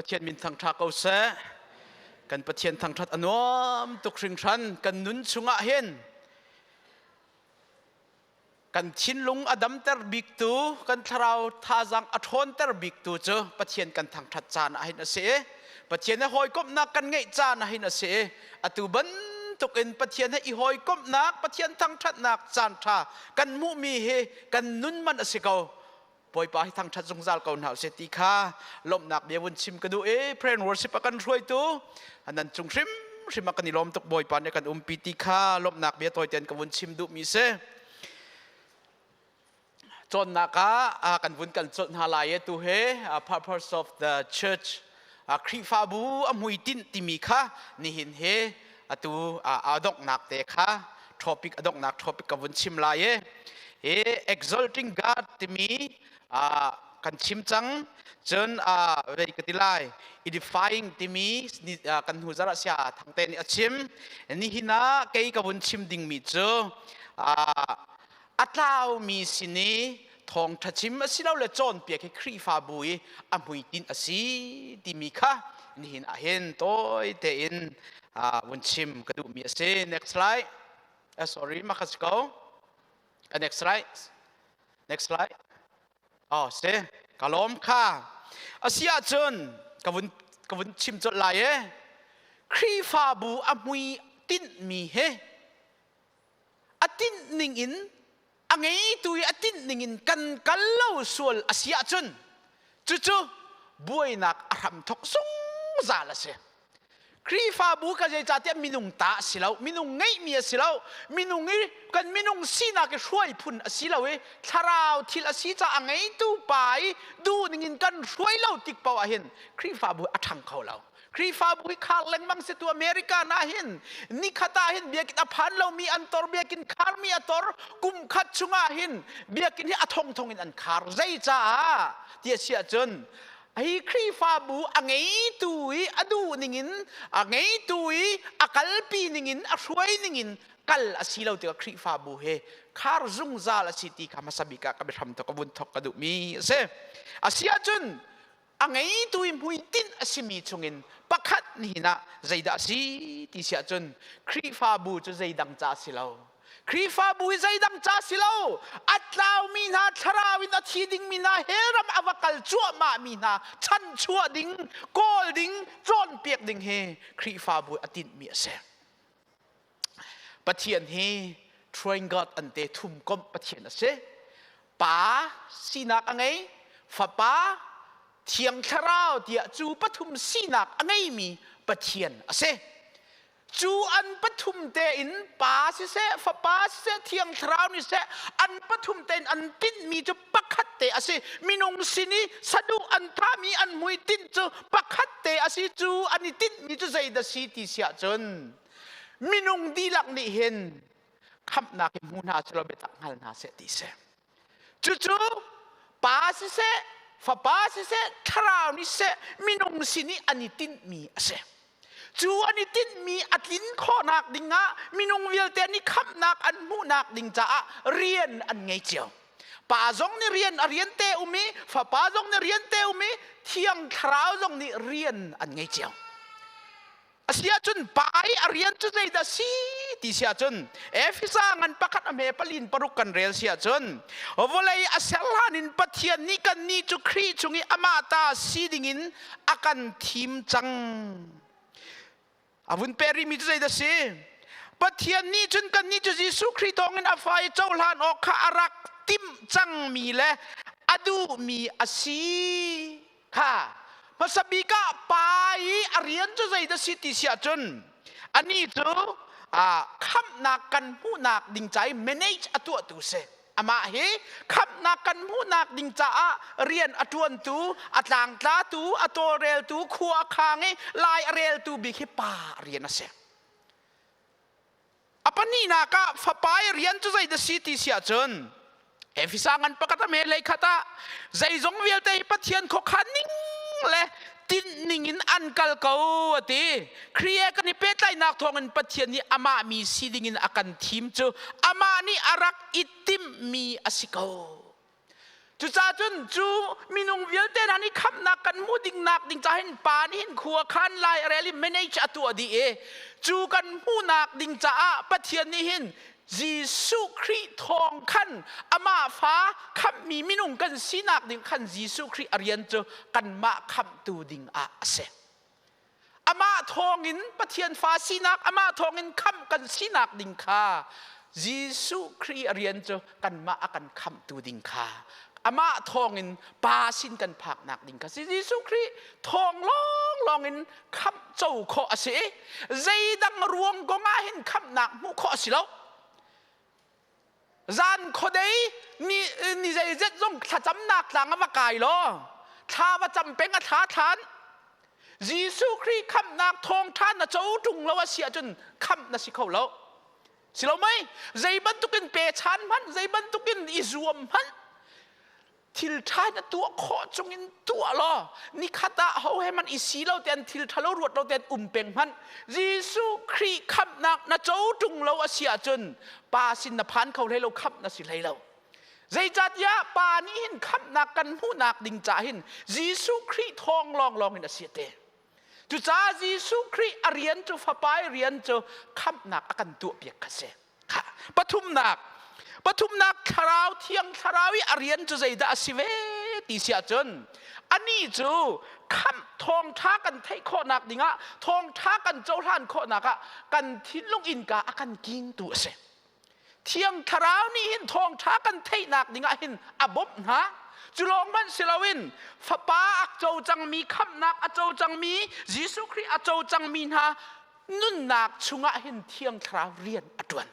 Pathian min thangṭha ko seh. Kan Pathian thangṭhat a nuam tuk hringhran. Kan nun chungah hin kan thinlung a damter biktu, kan thlarau thazaang a ṭhawnter biktu cu Pathian kan thangṭhat caan ah hin a si i Pathian he hawikomhnak kan ngeih caan ah hin a si i atu bantuk in Pathian he i hawikomhnak, Pathian thangṭhatnak caan ṭha kan hmuhmi hi kan nun man a si ko. Bawipa hi thangṭhat zungzal ko hna usih ti kha lawmhnak bia vun chim ka duh i prayer and worship a kan hruaitu nan cung hrimhrim ah kan i lawm tuk. Bawipa nih kan umpi ti kha lawmhnak bia tawitein ka vun chim duhmi si. Cawnnak ah kan vun kan colh hna lai i tu he purpose of the church, Khrihfabu a hmuitinh timi kha nihin he atu a donghnak te kha topic, a donghnak topic ka vun chim lai i hi exalting God timi kan chim cang. Cun vei ka ti lai, edifying timi kan hnu zarh sia thangte nih a chim. Nihin ah kei ka vun chim dingmi cu a tlaumi sin i thawngṭha chim asilole cawnpiak hi Khrihfabu i a hmuitinh a si timi kha nihin ah hin tawi tein vun chim ka duhmi a si. Next slide. Sorry, mah kha si ko. Next slide. Next slide. Oh, si. Ka lawm kha. A si ahcun ka vun chim colh lai e. Khrihfabu a hmui tinhmi he a tinh ning in, a ngeitu i a tinh ning in kan kal lo sual a si ahcun cucu buainak a hramthok zungzal a si. Khrihfabu ka zeicahtiah minung ta a si lo, minung ngeihmi a si lo, minung i kan minung sinak i hruai phun a si lo i thlarau thil a si caah a ngeitu pa i duh ning in kan hruai lo tik paoh ah hin Khrihfabu a ṭhang kho lo. Khrihfabu hi khar lengmang si tu America na hin nikhat ah hin biakinn a phan lomi an tor, biakinn kharmi a tor. Kum khat chungah hin biakinn hi a thong thong in an khar. Zei caah ti a si ahcun hi Khrihfabu a ngeitu i a duh ningin, a ngeitu i a kalpi ningin, a hruai ningin kal a si lo tikah Khrihfabu he khar zungzal a si ti kha hmasa bik ah ka biahram to ka vun thok ka duhmi a si. A si ahcun a ngeitu i hmuitinh a simi chungin pakhat nihin ah zeidah a si ti si ahcun Khrihfabu cu zeidang ca si lo. Khrihfabu hi zeidang ca si lo, a tlaumi hna, thlarau in a thi dingmi hna, hell ram a va kal cuahmah mi hna chanchuah ding, kawl ding, cawnpiak ding hi Khrihfabu a tinhmi a si. Pathian hi Triune God an te, thum komh Pathian a si. Pa sinak a ngei, Fapa, Thiang Thlarau tiah cu pathum sinak a ngeimi Pathian a si. Cu an pathum tein, Pa siseh, Fapa siseh, Thiang Thlarau nih siseh, an pathum tein an tinhmi cu pakhat te a si. Minung sin i saduh an thahmi, an hmuitinh cu pakhat te a si. Cu an i tinhmi cu zeidah si ti si ahcun minung dihlak nih hin khamhnak hi hmu hna selaw biatak hngal hna seh ti si. Cucu Pa siseh, Fapa siseh, Thlarau nih siseh, minung sin i an i tinhmi a si. Cu an i tinhmi a tlin khawhnak dingah, minung vialte nih khamhnak an hmuhnak ding caah rian an ngei cio. Pa zong nih rian a rian te um i Fapa zong nih rian te um i Thiang Thlarau zong nih rian an ngei cio. A si ahcun pa i a rian cu zeidah si ti si ahcun Efesa ngan pakhat a hme palin paruk kan rel si ahcun vawlei a ser hlan in Pathian nih kannih cu Khrih chung i amah ta si dingin a kan thim cang. A vun pe rihmi cu zeidah si? Pathian nih cun kannih cu Jesuh Khrih thawngin a fa i cohlan awk kha a rak timh cangmi le a duhmi a si kha. Hmasa bik ah pa i a rian cu zeidah si ti si ahcun anih cu khamhnak kan hmuhnak ding ca i manage a tuahtu si. Amah hi khamhnak kan hmuhnak ding caah rian a ṭuantu, a tlangtlatu, a tawlreltu, khua a khang i lai a reltu bik hi pa rian a si. A pahnihnak ah fapa i rian cu zeidah si ti si ahcun Efesa ngan pakhat a me lei khat ah zeizong vialte hi Pathian khuakhan ning le tinh ning in an kal ko a ti. Khrih kan i pehtlaihnak thawngin Pathian nih amah mi si dingin a kan thim cu amah nih a rak i timhmi a si ko. Cucaah cun cu minung vialte hna nih khamhnak kan hmuh ding nak ding ca hin pa nih hin khua khan lai a rel i manage a tuah dih i cu kan hmuhnak ding caah Pathian nih hin Jesuh Khrih thawng khan amah fa khamhmi minung kan sinak ding khan Jesuh Khrih a rian cu kanmah khamhtu ding ah a si. Amah thawngin Pathian fa sinak, amah thawngin khamh kan sinak ding kha Jesuh Khrih a rian cu kanmah a kan khamhtu ding kha amah thawngin Pa sin kan phaknak ding kha si. Jesuh Khrih thawng lawnglawng in khamh co khawh a si. Zeidang ruang kong ah hin khamhnak hmuh khawh a si lo. Zan khuadei ni, ni zeizet zong thlacamnak tlang a va kai law thla va cam peng a thla thlan Jesuh Khrih khamhnak thawngṭha na co ṭung lo a si ahcun khamh na si kho lo. Si lo mei? Zei bantukin pechan hmanh, zei bantukin i zuam hmanh, thil ṭha na tuah khawh chungin tuah law nikhat ah ho he hmanh i si lo tein thil ṭhalo ruat lo tein um peng hmanh Jesuh Khrih khamhnak na co ṭung lo a si ahcun Pa sin na phan kho hlei lo khamh na si hlei lo. Zeicahtiah Pa nih hin khamhnak kan hmuhnak ding ca hin Jesuh Khrih thawng lawnglawng in a si te. Cucaah Jesuh Khrih a rian cu Fapa i rian cu khamhnak a kan tuahpiak kha si. Pathumnak, pathumnak thlarau thiang thlarau i a rian cu zeidah a si ve ti si ahcun anih cu khamh thawngṭha kan theih khawhnak dingah thawngṭha kan cohlan khawhnak ah kan thinlung innka a kan kingtu a si. Thiang Thlarau nih hin thawngṭha kan theihnak dingah hin a bawmh hna. Cu lawng hmanh si loin Fapa a co cangmi khamhnak a co cangmi Jesuh Khrih a co cangmi hna nunnak chungah hin Thiang Thlarau rian a ṭuan.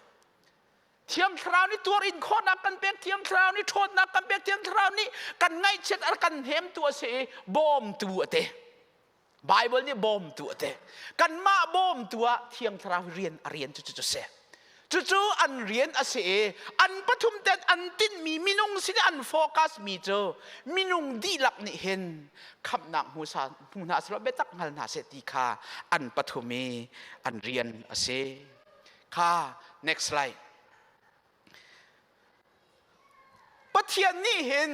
Thiang Thlarau nih tuar in khawhnak kan pek, Thiang Thlarau nih ṭhawnnak kan pek, Thiang Thlarau nih kan ngaihchiat a kan hnemtu a si i bawmtu a te. Bible nih bawmtu a ti. Kanmah bawmtu ah Thiang Thlarau rian a rian cu cu si. Cucu an rian a si i an pathum ten an tinhmi minung sin an focus mi cu minung dihlak nih hin khamhnak hmu sa hmu hna selaw biatak hngal hna seh ti kha an pathum i an rian a si. Kha next slide. Pathian nih hin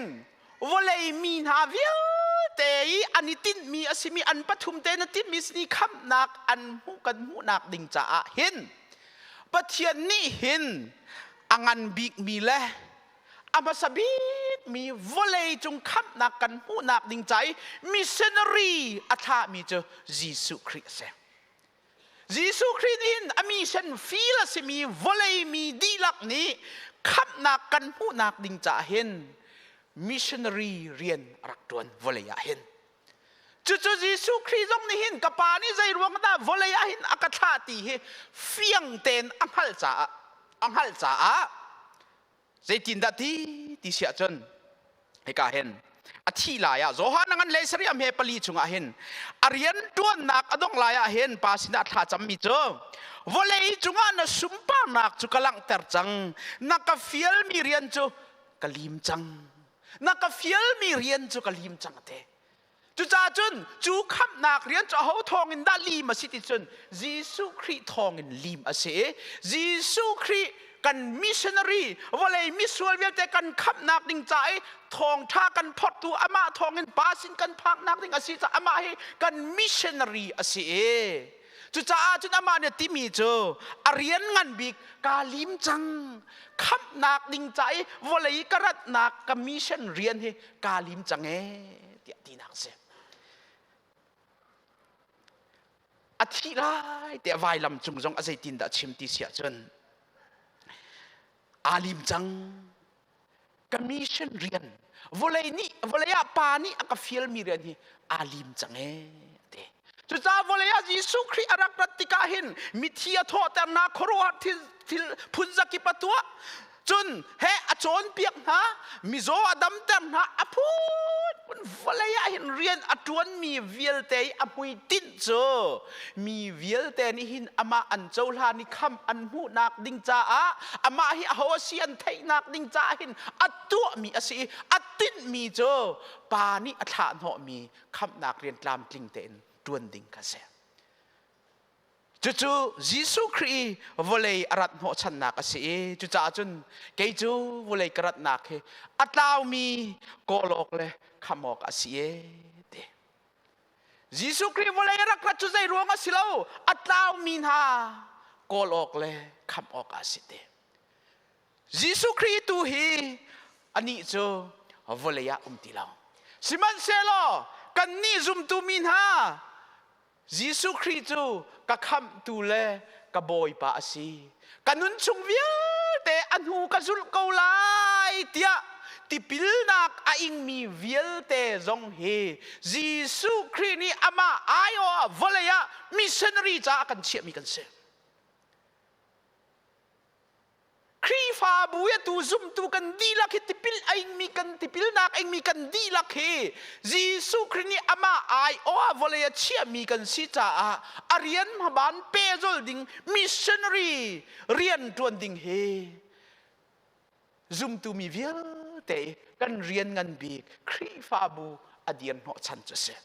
vawlei mi hna vialte i an i tinhmi a simi an pathum te na tinhmi sini khamhnak an hmuh kan hmuhnak ding caah hin Pathian nih hin a ngan bikmi le a hmasa bikmi vawlei cung khamhnak kan hmuhnak ding ca i missionary a thlahmi cu Jesuh Khrih a si. Jesuh Khrih nih hin a mission field a simi vawlei mi dihlak nih khamhnak kan hmuhnak ding caah hin missionary rian a rak ṭuan vawlei ah hin. Cucu Jesuh Khrih zong nih hin ka pa nih zei ruang dah vawlei ah hin a ka thlah ti hi fiang tein a hngalh caah a hngalh caah Zeitindah ti ti si ahcun hika hin a thih lai ah Johan a ngan le sarih a hme pali chungah hin a rian ṭuannak a dongh lai ah hin pa sinah thla cammi cu vawlei cungah na sunparnak cu ka langhter cang na ka fialmi rian cu ka lim cang na ka fialmi rian cu ka lim cang a ti Cucaah cun cu khamhnak rian cu aho thawngin dah lim a si ti cun Jesuh Khrih thawngin lim a si i Jesuh Khrih kan missionary vawlei misual vialte kan khamhnak ding ca i thawngṭha kan phortu amah thawngin pa sin kan phaknak ding a si caah amah hi kan missionary a si i cucaah cun amah nih timi cu a rian ngan bik kaa lim cang khamhnak ding ca i vawlei ka ratnak ka mission rian hi kaa lim cang ee tiah tinak a si. A thih lai tiah vailam cung zong a zeitindah chim ti si ahcun aa lim cang ka mission rian vawlei nih vawlei ah pa nih a ka fialmi rian hi aa lim cang ee ti cucaah vawlei ah Jesuh Khrih a rak rat tikah hin mithi a thawhternak khuaruahhar thil thil phunzakip a tuah Cun he a cawnpiak hna, mizaw a damter hna, a phunphun vawlei ah hin rian a ṭuanmi vialte i a hmuitinh cu mi vialte nih hin amah an cohlan i khamh an hmuhnak ding caah amah hi aho a si an theihnak ding caah hin a tuahmi a si i a tinhmi cu Pa nih a thlah hnawhmi khamhnak rian tlamtling tein ṭuan ding kha a si. Cucu Jesuh Khrih i vawlei a rat hnawhchannak a si i cucaah cun kei cu vawlei ka ratnak hi a tlaumi kawl awk le khamh awk a si e ti. Jesuh Khrih vawlei a rak rat cu zei ruang a si lo, a tlaumi hna kawl awk le khamh awk a si te. Jesuh Khrih tu hi anih cu vawlei ah um ti lo. Sihmanhsehlaw kannih zumtu mi hna Jesuh Khrih cu ka khamhtu le ka Bawipa a si. Ka nun chung vialte a hnu ka zulh ko lai tiah tipilnak a ingmi vialte zong hi Jesuh Khrih nih amah aiawh ah vawlei ah missionary caah a kan chiahmi kan si. Khrihfabu i atu zumtu kan dihlak hi tipil a ingmi kan tipilnak a ingmi kan dihlak hi Jesuh Khrih nih amah aiawh ah vawlei a chiahmi kan si caah a rian hmaban pehzul ding missionary rian ṭuan ding hi zumtu mi vialte kan rian ngan bik Khrihfabu a dir hnawhchan cu a si.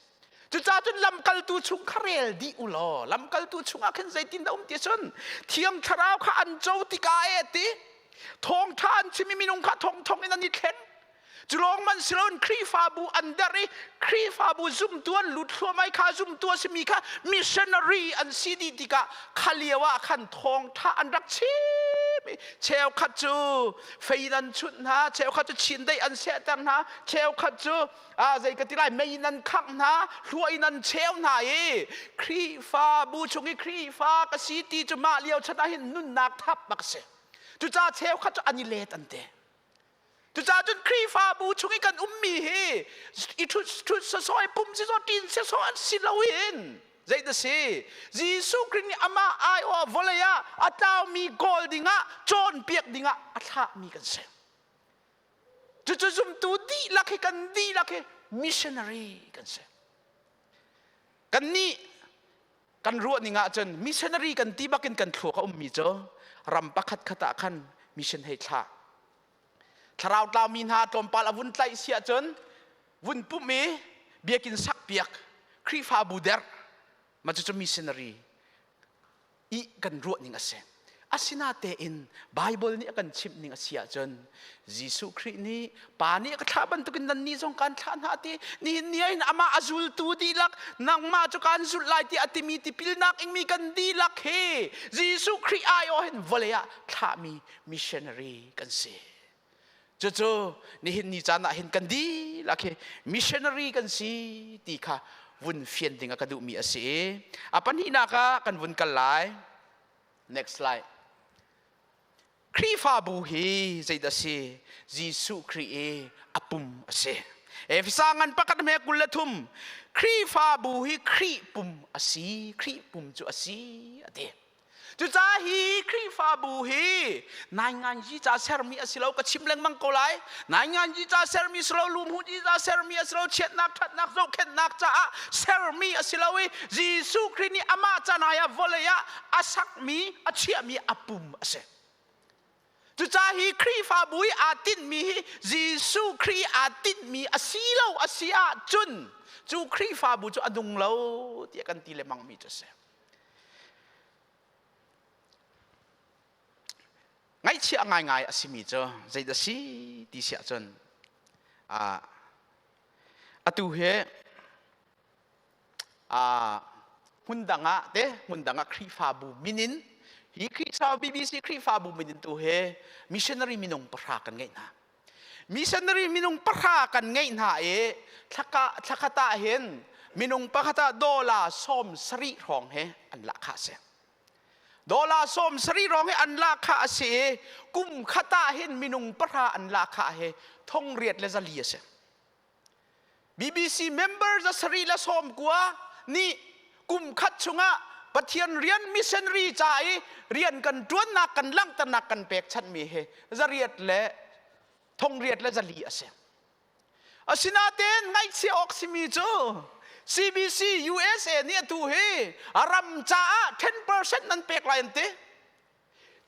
Cucaah cun lamkaltu chung kha rel dih u law lamkaltu chungah khin zeitin dah um ti cun Thiang Thlarau kha an co tikah e ti thawngṭha an chim i minung kha thongthong in an i thleng. Cu lawng man si loin Khrihfabu an derh i Khrihfabu zumtu an lut thluahmah i kha zumtu a simi kha missionary an si dih tikah kha lio ah khan thawngṭha an rak chim i cheukhat cu fei in an chunh hna, cheukhat cu chindeih an sehter hna, cheukhat cu ah zei ka ti lai mei in an khangh hna hlua in an cheu hna i Khrihfabu chung i Khrihfa ka si ti cu mah lio chan ah hin nunnak thap bak si cucaah cheukhat cu an i let an ti cucaah cun Khrihfabu chung i kan ummi hi i thut thut sasawi pum si so tin si so an si loin zei da si Jesuh Khrih nih amah aiawh vawlei ah a tlaumi kawl dingah cawnpiak dingah a thlahmi kan si Cucu zumtu dihlak hi kan dihlak hi missionary kan si. Kannih kan ruah ning ahcun missionary kan ti bakin kan thluak a ummi cu ram pakhat khat ah khan mission hei thlah. Thlarau tlaumi hna tlawmpal a vun tlaih si ahcun vun pumh i biakinn sak piak Khrihfabu derh mah cucu missionary i kan ruah ning a si. Asinatein Baibal nih a kan chimh ning a si ahcun Jesuh Khrih nih Pa nih a ka thlah bantukin nannih zong kaan thlah hna ti nihin ni ah amah a zultu dihlak nangmah cu kaan zulh lai ti a timi tipilnak ingmi kan dihlak hi Jesuh Khrih aiawh hin vawlei ah thlahmi missionary kan si. Cucu nihin ni caan ah hin kan dihlak hi missionary kan si ti kha vun fian ding a ka duhmi a si. A pahnihnak ah kan vun kal lai. Next slide. Khrihfabu hi zeidah si? Jesuh Khrih i a pum a si. Efesa ngan pakhat hme 23 Khrihfabu hi Khrih pum a si. Khrih pum cu a si a ti. Cucaah hi Khrihfabu hi nainganzi ca sermi a si lo ka chim lengmang ko lai. Nainganzi ca sermi si lo, lumhunzi ca sermi a si lo, chiatnak ṭhatnak zohkhenhnak caah sermi a si lo i Jesuh Khrih nih amah canai ah vawlei ah a sakmi, a chiahmi a pum a si. Cucaah hi Khrihfabu i aa tinhmi hi Jesuh Khrih aa tinhmi a si lo a si ahcun cu Khrihfabu cu a nung lo tiah kan ti lengmangmi cu a si. Ngaihchia ngaingai a simi cu zeidah si ti si ahcun atu hi hmun dang ah te hmun dang ah Khrihfabu min in hi Khrihfa BBC Khrihfabu min in tu hi missionary minung pahra kan ngeih hna. Missionary minung pahra kan ngeih hna i thlakhat ah hin minung pakhat ah dollar 70 hrawng he an lahkhah a si. Dollar 70 hrawng hi an lahkhah a si i kum khat ah hin minung pahra an lahkhah hi 8400 a si. BBC member 790 nih kum khat chungah Pathian rian missionary ca i rian kan ṭuannak kan langhternak kan pekchanhmi hi zariat le thongriat le zali a si. Asinain ngaihchia awk simi cu CBC USA nih atu hi ram caah 10% nan pek lai an ti.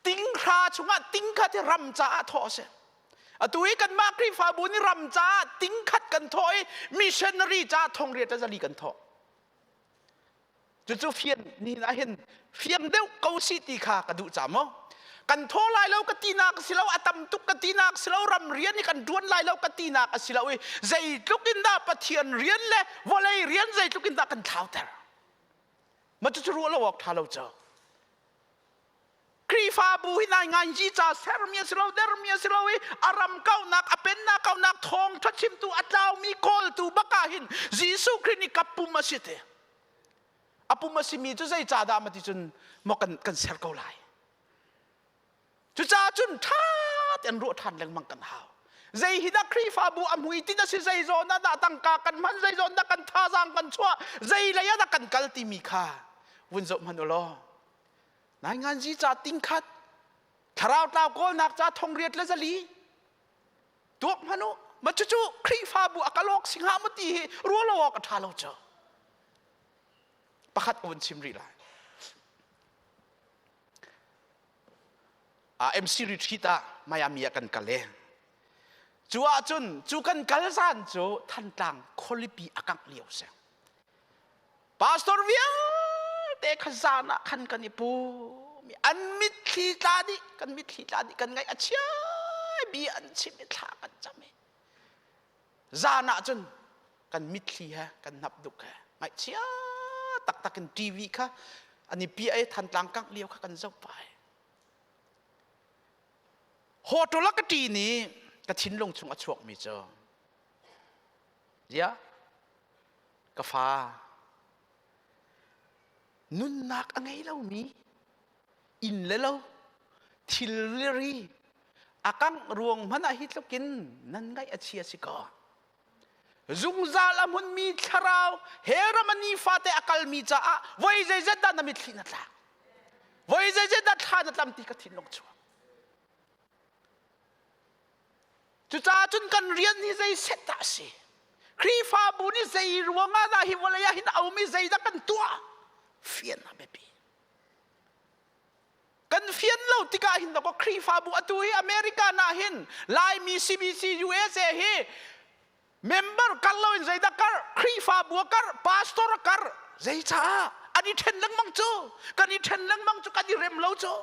Tinghra chungah tingkhat hi ram caah thawh a si. Atu hi kanmah Khrihfabu nih ram caah tingkhat kan thawh i missionary caah thongriat le zali kan thawh. Cucu fian ni ah hin fiang deuh ko si ti kha ka duh ca maw? Kan thaw lai lo ka tinak si lo, a tam tuk ka tinak si lo, ram rian hi kan ṭuan lai lo ka tinak a si lo i zeitluk in dah Pathian rian le vawlei rian zeitluk in dah kan thlauter. Ma cucu ruah lo awk ṭha lo cu. Khrihfabu hi nai ngai ji ca sermi a si lo dermi a si lo i a ram kaunak a pennak kaunak thawngṭha chimtu a tlaumi kawltu bak ah hin Jesuh Khrih nih ka pum a si te. A pum a simi cu zei ca dah ma ti cun maw kan kan ser ko lai. Cucaah cun ṭha tein ruah ṭhan lengmang kan hau. Zei hi dah Khrihfabu a hmuitinh a si, zei zawn ah dah tangka kan hman, zei zawn dah kan thazaang kan chuah, zei lei ah dah kan kal timi kha vun zoh hmanh u law. Nainganzi ca tingkhat, thlarau tlau kawlnak ca thongriat le zali tuak hmanh u. Ma cucu Khrihfabu a kalawk si hnga maw ti hi ruah lo awk a ṭha lo cu. Pakhat ka vun chim rih lai. MC retreat ah Miami ah kan kal e. Cu ahcun cu kan kal zan cu Thantlang khualipi a kangh lio si. Pastor vialte kha zan ah khan kan i pum. An mitthli tla dih, kan mitthli tla dih, kan ngaih a chia bia an chim i thla kan cam i. Zan ah cun kan mitthli he kan hnap duk he ngaihchia taktak in TV kha an i piah i Thantlang kangh lio kha kan zoh pai. Hotel a ka ṭi ni ka thinlung chung a chuakmi cu zia ka fa nunnak a ngei lomi inn le lo thil le ri a kangh ruang hmanh ah hi tluk in nan ngaih a chia si ko. Zungzal a hmunmi thlarau he ram a nifate a kalmi caah voi zeizat dah na mitthli na tlak? Voi zeizat dah thla na tlam ti ka thinlung chuak. Cucaah cun kan rian hi zei set dah a si? Khrihfabu nih zei ruangah dah hi vawlei ah hin a um i zeidah kan tuah? Fian a biapi. Kan fian lo tikah hin dawkaw Khrihfabu atu hi America na hin Laimi CBC USA hi member kar lo in zeidah kar Khrihfabu a kar pastor a kar zeicaah an i ṭhen lengmang cu kan i ṭhen lengmang cu kan i rem lo cu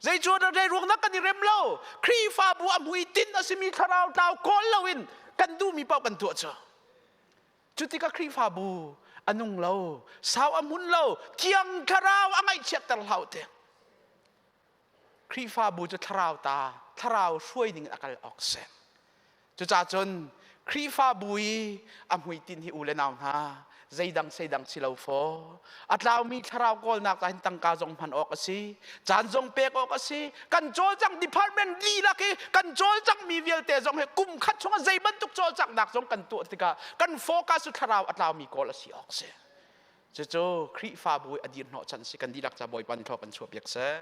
zei cu zei ruang dah kan i rem lo Khrihfabu a hmuitinh a simi thlarau tlau kawl loin kan duhmi paoh kan tuah cu. Cu tikah Khrihfabu a nung lo, sau a hmun lo, Thiang Thlarau a ngaihchiatter hlah te. Khrihfabu cu thlarau ta, thlarau hruai ning a kal awk si. Cucaah cun Khrihfabu i a hmuitinh hi u le nau hna, zeidang seidang si lo faw. A tlaumi thlarau kawlnak ah hin tangka zong hman awk a si, caan zong pek awk a si. Kan cawlcangh department dihlak hi kan cawlcanghmi vialte zong hi kum khat chungah zei bantuk cawlcanghnak zong kan tuah tikah kan focus cu thlarau a tlaumi kawl a si awk si. Cucu Khrihfabu i a dir hnawhchan si kan dihlak ca Bawipa nih thaw kan chuah piak seh.